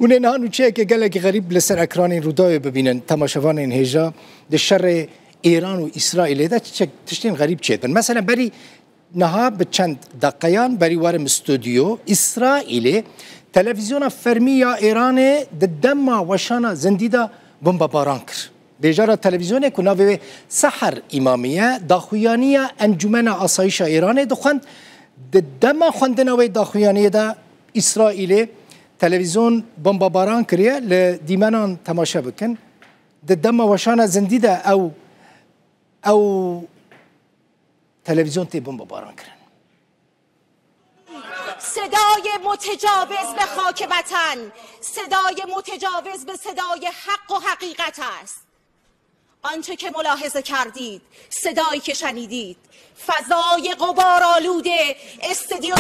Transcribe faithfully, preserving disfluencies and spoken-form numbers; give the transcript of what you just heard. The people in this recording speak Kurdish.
Hûn ê niha nûçeyeke gelekî xerîb li ser ekranên Rûdawê bibînin. Temaşevanên hêja, di şerê Îran û Îsraîlê de çiçek tiştên xerîb çêdibin. Mesela berî niha bi çend deqeyan berî werim stûdyo, Îsraîlê televîzyona fermî ya Îranê di dema weşana zindî de bombebaran kir. Bêjara televîzyonê ku navê wê Seher Îmamî ye, daxuyaniya Encûmena Asayîşa Îranê dixwend. Di dema xwendina wê daxuyaniyê de Îsraîlê televîzyon bombebaran kiriye, li dîmenan temaşe bikin. Di dema weşana zindî de ew, ew televîzyon tê bombebaran kirin. صدای متجاوز به خاک وطن، صدای متجاوز به صدای حق و حقیقت است. آنچه که ملاحظه کردید، صدایی که شنیدید، فضای غبارآلود استودیو